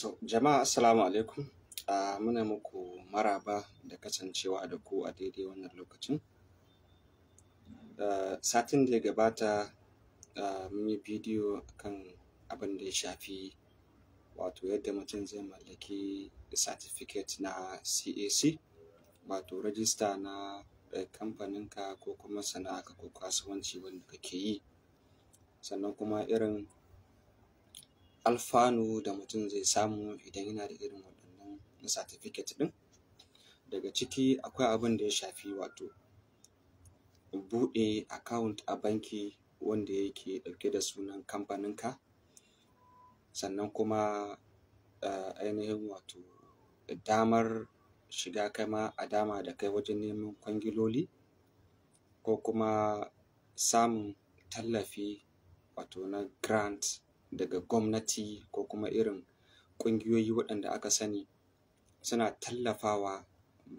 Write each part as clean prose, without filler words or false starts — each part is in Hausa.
So, jama'a assalamu alaikum. Muna muku maraba da kasancewa da ku a daidai wannan lokacin. Satin da ya gabata mun yi bidiyo kan abin da ya shafi wato yadda mutum zai mallaki certificate na CAC, wato rajista na kamfaninka ko kuma sana'arka ko kasuwanci wanda kake yi. Sannan kuma irin alfanu da mutum zai samu idan yana da irin waɗannan certificate ɗin. Daga ciki akwai abin da ya shafi wato buɗe account a banki wanda yake ɗauke da sunan kamfaninka, sannan kuma ainihin wato damar shiga kai ma a dama da kai wajen neman kwangiloli, ko kuma samun tallafi wato na grant daga gwamnati ko kuma irin ƙungiyoyi waɗanda aka sani suna tallafawa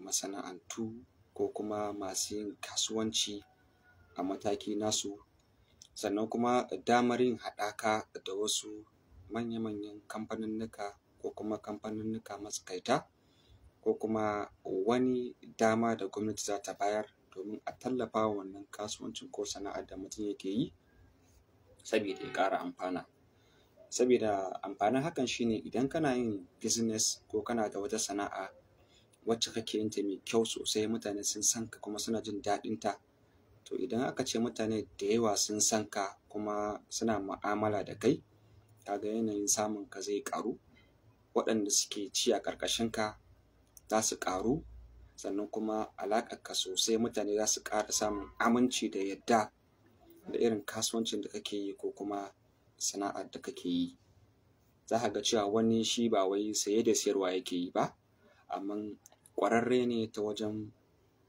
masana'antu ko kuma masu yin kasuwanci a mataki nasu. Sannan kuma damar yin haɗaka da wasu manya-manyan kamfanunnuka ko kuma kamfanunnuka matsakaita, ko kuma wani dama da gwamnati za ta bayar domin a tallafawa wannan kasuwancin ko sana'ar da mutum yake yi sabida ya ƙara amfana. Sabida amfanin hakan shi ne idan kana yin business ko kana da wata sana'a wacce kake yin ta mai kyau sosai, mutane sun san ka kuma suna jin daɗin ta, to idan aka ce mutane da yawa sun san ka kuma suna mu'amala da kai, ka ga yanayin samun ka zai ƙaru, waɗanda suke ci a ƙarƙashin ka za su ƙaru, sannan kuma alaƙarka sosai mutane za su ƙara samun aminci da yadda da irin kasuwancin da kake yi ko kuma sana'ar da kake yi. Za ka ga cewa wani shi ba wai saye da siyarwa yake yi ba, amman ƙwararre ne ta wajen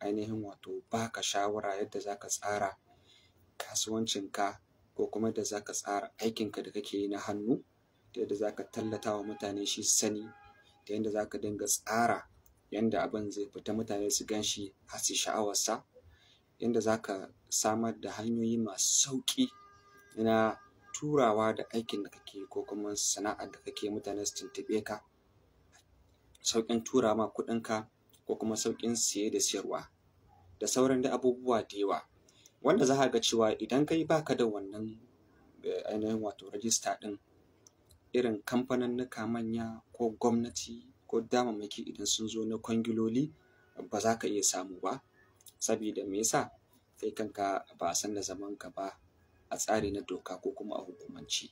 ainihin wato ba ka shawara yadda za ka tsara kasuwancinka ko kuma yadda za ka tsara aikinka da kake yi na hannu, da yadda za ka tallata wa mutane shi su sani, da yadda za ka dinga tsara yanda abin zai fita mutane su gan shi har su yi sha'awarsa, yanda za ka samar da hanyoyi masu sauƙi na turawa da aikin da kake yi ko kuma sana'ar da kake yi mutane su tuntuɓe ka, sauƙin tura ma kuɗinka ko kuma sauƙin siye da siyarwa, da sauran dai abubuwa da yawa. Wanda za ka ga cewa idan kai ba ka da wannan ainihin wato rajista ɗin, irin kamfanunnuka manya ko gwamnati ko damammaki idan sun zo na kwangiloli ba za ka iya samu ba. Sabida me yasa? Kai kanka ba a san da zamanka ba a tsari na doka ko kuma a hukumance.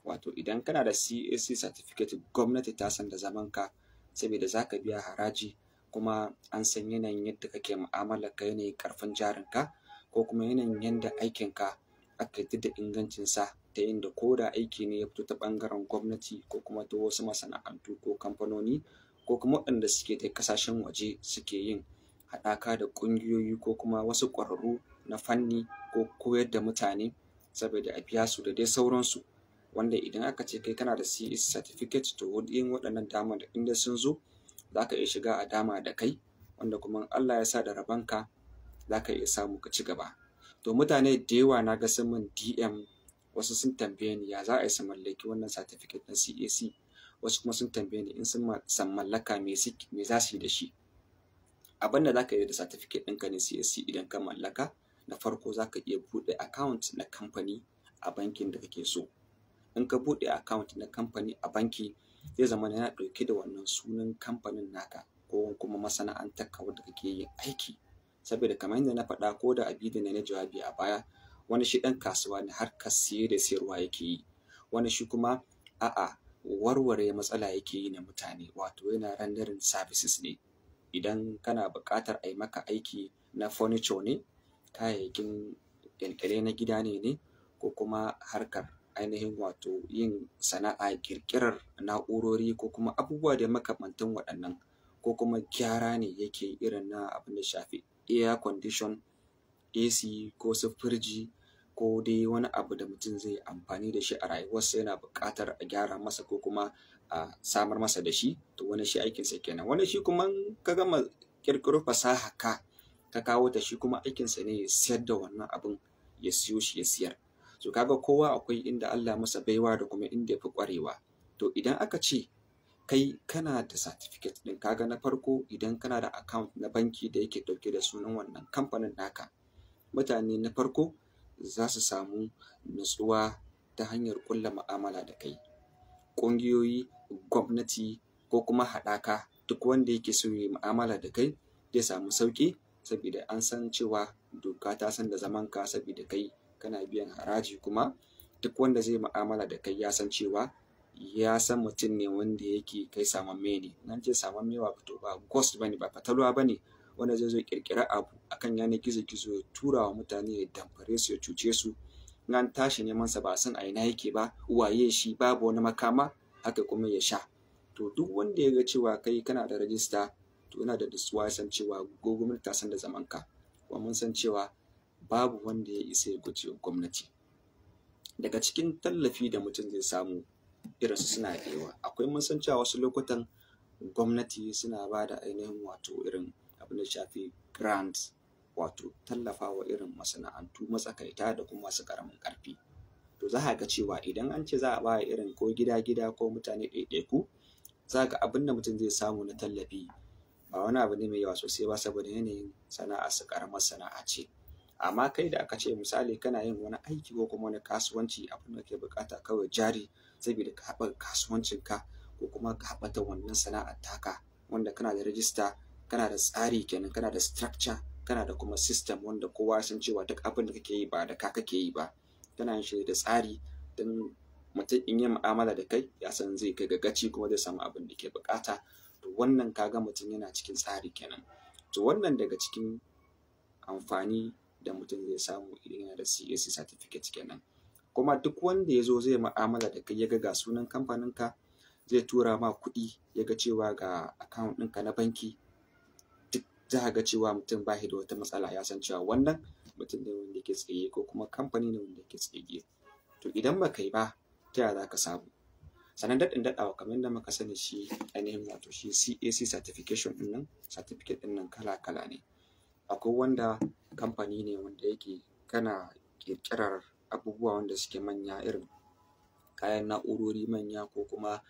Wato idan kana da CAC certificate, gwamnati ta san da zamanka sabida za ka biya haraji, kuma an san yanayin yadda kake mu'amalarka, yanayin ƙarfin jarinka, ko kuma yanayin yanda aikinka aka yarda da ingancinsa, ta yanda ko da aiki ne ya fito ta ɓangaren gwamnati ko kuma ta wasu masana'antu ko kamfanoni ko kuma waɗanda suke dai ƙasashen waje suke yin haɗaka da ƙungiyoyi ko kuma wasu ƙwararru na fanni ko koyar da mutane saboda a biya su da dai sauransu. Wanda idan aka ce kai kana da CAC certificate, to irin waɗannan damar in dai sun zo za ka iya shiga a dama da kai, wanda kuma in Allah ya sa da rabonka za ka iya samu ka ci gaba. To mutane da yawa na ga sun min DM, wasu sun tambaye ni ya za a yi su mallaki wannan certificate na CAC, wasu kuma sun tambaye ni in sun mallaka me za su yi da shi. Abin da za ka yi da certificate ɗinka na CAC idan ka mallaka, na farko za ka iya buɗe account na kamfani a bankin da kake so. In ka buɗe account na kamfani a banki, zai zamana yana ɗauke da wannan sunan kamfanin naka ko kuma masana'antarka wadda kake yin aiki. Saboda kamar yadda na faɗa ko da a bidiyon da na yi jawabi a baya, wani shi ɗan kasuwa ne, harkar siye da siyarwa yake yi, wani shi kuma a'a warware matsala yake yi na mutane, wato yana rendering services ne. Idan kana buƙatar a yi maka aiki na furniture ne, kayayyakin ƙyalƙyale na gida ne, ko kuma harkar ainihin wato yin sana'a ƙirƙirar na'urori ko kuma abubuwa dai makamantan waɗannan, ko kuma gyara ne yake irin na abin da ya shafi air condition, AC ko su firji ko dai wani abu da mutum zai yi amfani da shi a rayuwarsa yana buƙatar a gyara masa ko kuma a samar masa da shi, to wani shi aikinsa kenan. Wani shi kuma in ka gama ƙirƙiro fasahar ka ka kawo ta, shi kuma aikinsa ne ya siyar da wannan abun, ya siyo shi ya siyar. So ka ga kowa akwai inda Allah ya masa baiwa da kuma inda ya fi ƙwarewa. To idan aka ce kai kana da certificate ɗin, kaga na farko idan kana da account na banki da yake ɗauke da sunan wannan kamfanin naka, mutane na farko za su samu nutsuwa ta hanyar ƙulla mu'amala da kai. Ƙungiyoyi, gwamnati ko kuma haɗaka, duk wanda yake so ya yi mu'amala da kai zai samu sauƙi, saboda an san cewa doka ta san da zamanka, saboda kai kana biyan haraji, kuma duk wanda zai mu'amala da kai ya san cewa ya san mutum ne wanda yake kai samamme ne. In an ce samamme wato ba ghost bane, ba fatalwa bane wanda zai zo ya ƙirƙiri abu akan yanar gizo-gizo ya tura wa mutane, ya damfare su, ya cuce su. In an tashi neman sa ba a san a ina yake ba, waye shi, babu wani makama, haka kuma ya sha. To duk wanda ya ga cewa kai kana da rajista, to yana da nutsuwa, ya san cewa gwamnati ta san da zamanka. Kuma mun san cewa babu wanda ya isa ya guje wa gwamnati. Daga cikin tallafi da mutum zai samu, irinsu suna da yawa. Akwai, mun san cewa wasu lokutan gwamnati suna ba da ainihin wato irin abin da shafi grant, wato tallafawa irin masana'antu matsakaita da kuma masu ƙaramin ƙarfi. To za ka ga cewa idan an ce za a ba irin ko gida-gida ko mutane ɗaiɗaiku, za ka ga abin da mutum zai samu na tallafi ba wani abu ne mai yawa sosai ba, saboda yanayin sana'arsa ƙaramar sana'a ce. Amma kai da aka ce misali kana yin wani aiki ko kuma wani kasuwanci, abin da kake buƙata kawai jari, saboda ka haɓaka kasuwancinka ko kuma ka haɓaka wannan sana'ar taka, wanda kana da rajista, kana da tsari kenan, kana da structure, kana da kuma system wanda kowa ya san cewa duk abin da kake yi ba da ka kake yi ba, kana yin shi da tsari, don mutum in yi mu'amala da kai ya san zai kai ga gaci kuma zai samu abin da ke buƙata. To wannan kaga mutum yana cikin tsari kenan. To wannan daga cikin amfani da mutum zai samu idan yana da CAC certificate kenan. Kuma duk wanda ya zo zai mu'amala da kai, ya ga ga sunan kamfaninka, zai tura ma kuɗi, ya ga cewa ga account ɗinka na banki, duk za ka ga cewa mutum ba shi da wata matsala, ya san cewa wannan mutum ne wanda yake tsaye ko kuma kamfani ne wanda yake tsaye. To idan ba ka yi ba, ta yaya za ka samu? Sannan daɗin daɗawa, kamar yadda muka sani, shi ainihin wato shi CAC certification ɗin nan, certificate ɗin nan kala-kala ne. Akwai wanda kamfani ne wanda yake kana ƙirƙirar abubuwa wanda suke manya, irin kayan na'urori manya ko kuma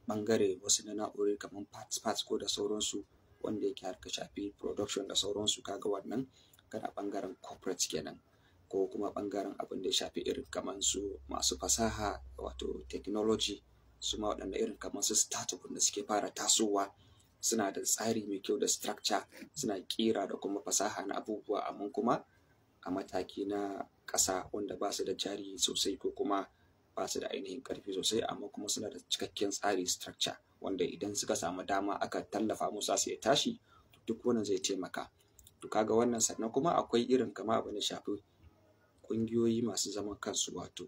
ɓangare wasu na na'urori kamar parts parts ko da sauransu, wanda yake harkar shafi production da sauransu, kaga wannan kana ɓangaren corporate kenan. Ko kuma ɓangaren abin da ya shafi irin kamar su masu fasaha, wato technology, su ma waɗanda irin kamar su startup da suke fara tasowa, suna da tsari mai kyau da structure, suna ƙira da kuma fasaha na abubuwa, amma kuma a mataki na ƙasa wanda ba su da jari sosai ko kuma ba su da ainihin ƙarfi sosai, amma kuma suna da cikakken tsari, structure, wanda idan suka samu dama aka tallafa musu za su iya tashi. Duk wannan zai taimaka. To kaga wannan. Sannan kuma akwai irin kamar abin da shafi ƙungiyoyi masu zaman kansu, wato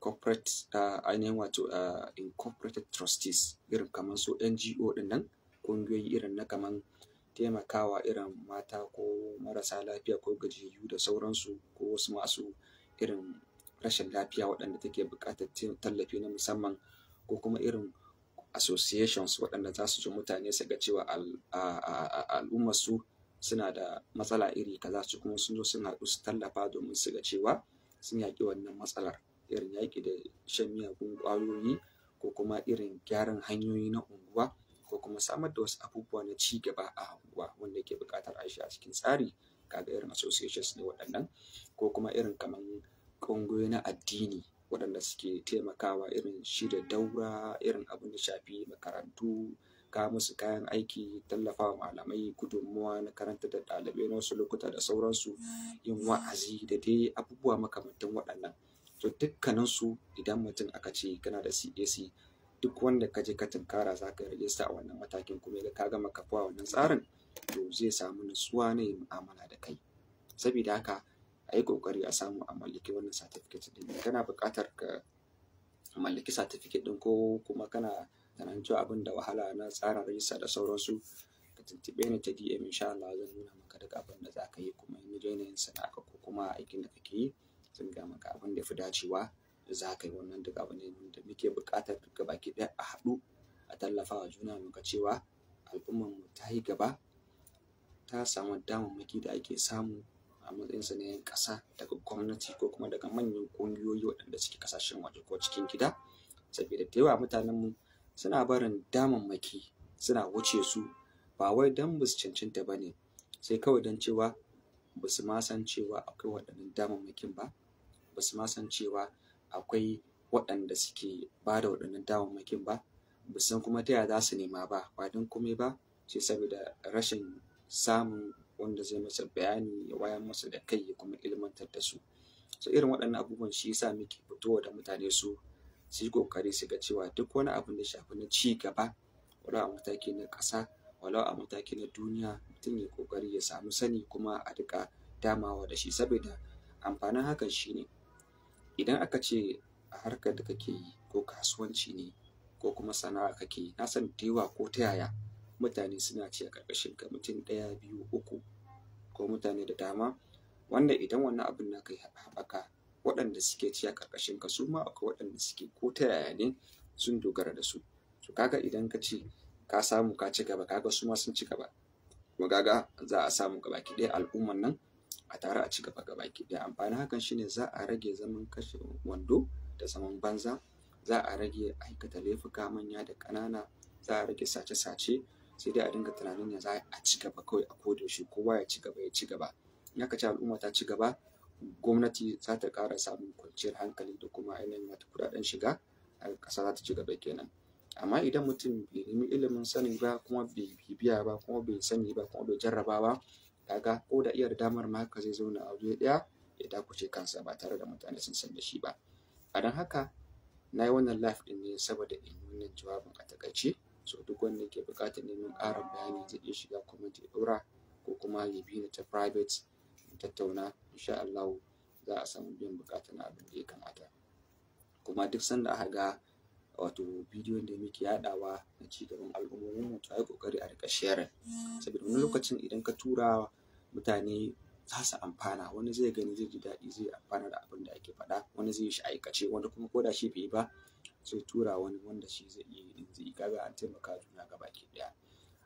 corporate, ainihin wato incorporated trustees, irin kamar su NGO ɗin nan, ƙungiyoyi irin na kaman taimakawa irin mata ko marasa lafiya ko gajiyayyu da sauransu, ko wasu masu irin rashin lafiya waɗanda take buƙatar tallafi na musamman, ko kuma irin associations waɗanda za su zo mutane su ga cewa al'ummarsu suna da matsala iri kaza, su kuma sun zo sun haɗu su tallafa domin su ga cewa sun yaƙi wannan matsalar, irin yaƙi da shan miyagun ƙwayoyi, ko kuma irin gyaran hanyoyi na unguwa, ko kuma samar da wasu abubuwa na ci gaba a unguwa wanda yake buƙatar a yi shi a cikin tsari. Kaga irin associations ne waɗannan. Ko kuma irin kaman ƙungiyoyi na addini waɗanda suke taimakawa irin shirya daura, irin abin da shafi makarantu, kawo musu kayan aiki, tallafawa malamai, gudunmuwa na karantar da ɗalibai na wasu lokuta da sauransu, yin wa'azi da dai abubuwa makamantan waɗannan. To dukkaninsu idan mutum aka ce kana da CAC, duk wanda ka je ka tunkara za ka yi rajista a wannan matakin, kuma ya ka gama kafuwa wannan tsarin, to zai samu nutsuwa na yin mu'amala da kai. Sabida haka a yi ƙoƙari a samu a mallaki wannan certificate ɗin. Kana buƙatar ka mallaki certificate ɗin, ko kuma kana tunanin cewa abin da wahala na tsara rajista da sauransu, ka tuntuɓe ni ta DM. Insha Allah zan nuna maka duk abin da za ka yi, kuma in yanayin sana'arka ko kuma aikin da kake yi, zan gaya maka abin da ya fi dacewa za ka yi. Wannan duk abu ne wanda muke buƙatar gabaki ɗaya a haɗu a tallafa wa juna, mu ga cewa al'ummarmu ta yi gaba, ta samu damammaki da ake samu a matsayinsa na 'yan ƙasa daga gwamnati ko kuma daga manyan ƙungiyoyi waɗanda suke ƙasashen waje ko cikin gida. Saboda da yawa mutanenmu suna barin damammaki suna wuce su, ba wai don ba su cancanta ba ne, sai kawai don cewa ba su ma san cewa akwai waɗannan damammakin ba, ba su ma san cewa akwai waɗanda suke ba da waɗannan damammakin ba, ba su san kuma ta yaya za su nema ba, ba don komai ba sai saboda rashin samun wanda zai masa bayani ya wayar masa da kai ya kuma ilmantar da su. So irin waɗannan abubuwan shi yasa muke fitowa da mutane su su yi ƙoƙari su ga cewa duk wani abun da ya shafi na ci gaba, walau a mataki na ƙasa, walau a mataki na duniya, mutum ya yi ƙoƙari ya samu sani kuma a riƙa damawa da shi. Saboda amfanin hakan shi ne, idan aka ce a harkar da kake yi ko kasuwanci ne ko kuma sana'a kake yi, na san da yawa ko ta yaya mutane suna ci a ƙarƙashinka, mutum ɗaya, biyu, uku ko mutane da dama, wanda idan wannan abun naka ya haɓaka, waɗanda suke ci a ƙarƙashinka su ma akwai waɗanda suke ko ta yaya ne sun dogara da su. To kaga idan ka ce ka samu ka ci gaba, kaga su ma sun ci gaba, kuma kaga za a samu gabaki ɗaya al'umman nan a taru a ci gaba gabaki ɗaya. Amfanin hakan shine za a rage zaman kashe wando da zaman banza, za a rage aikata laifuka manya da ƙanana, za a rage sace-sace, sai dai a dinga tunanin ya za a ci gaba kawai a koda yaushe, kowa ya ci gaba ya ci gaba. In aka ce al'umma ta ci gaba, gwamnati za ta ƙara samun kwanciyar hankali da kuma ainihin wato kuɗaɗen shiga, ƙasa za ta ci gaba kenan. Amma idan mutum bai nemi ilimin sani ba, kuma bai bibiya ba, kuma bai sani ba, kuma bai jarraba ba, kaga ko da iya da damar ma haka zai zauna a waje ɗaya ya dakushe kansa ba tare da mutane sun san da shi ba. A don haka na yi wannan live ɗin ne saboda in yi wannan jawabin a taƙaice. So duk wanda yake buƙatar neman ƙarin bayani zai iya shiga comment ya ɗora ko kuma ya bi ni ta private mu tattauna, insha Allahu za a samu biyan buƙata na abin da ya kamata. Kuma duk sanda aka ga wato bidiyon da muke yaɗawa na ci gaban al'ummominmu, to a yi ƙoƙari a riƙa sharing. Saboda wani lokacin idan ka tura mutane za su amfana, wani zai gani zai ji daɗi zai amfana da abin da ake faɗa, wani zai yi shi aikace, wani kuma ko da shi bai yi ba zai tura wani wanda shi zai iya yi ɗin zai yi. Kaga an taimaka juna gabaki ɗaya.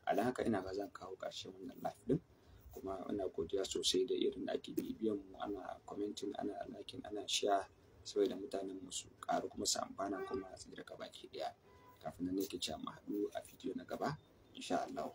A don haka ina ga zan kawo ƙarshen wannan live ɗin, kuma ina godiya sosai da irin da ake bibiyan mu, ana commenting, ana liking, ana share, saboda mutanen mu su ƙaru kuma su amfana kuma su tsira gabaki ɗaya. Kafin nan nake cewa mu haɗu a bidiyo na gaba insha Allahu.